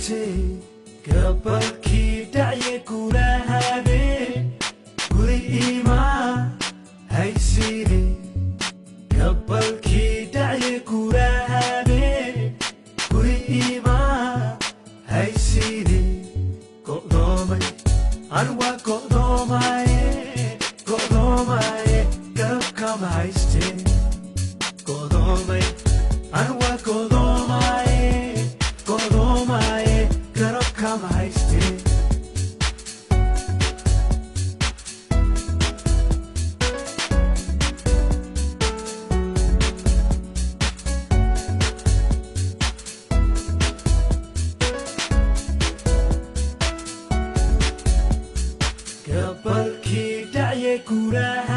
Hayste gabalkii dhacye gurahabe guri ima hayside gabalkii dhacye gurahabe guri ima hayside go'doomay anwa go'doomaye go'doomaye garabkama hayste go'doomay anwa go'doomaye go'doomaye garabkama hayste. Gabalkii dhacye gurahabe.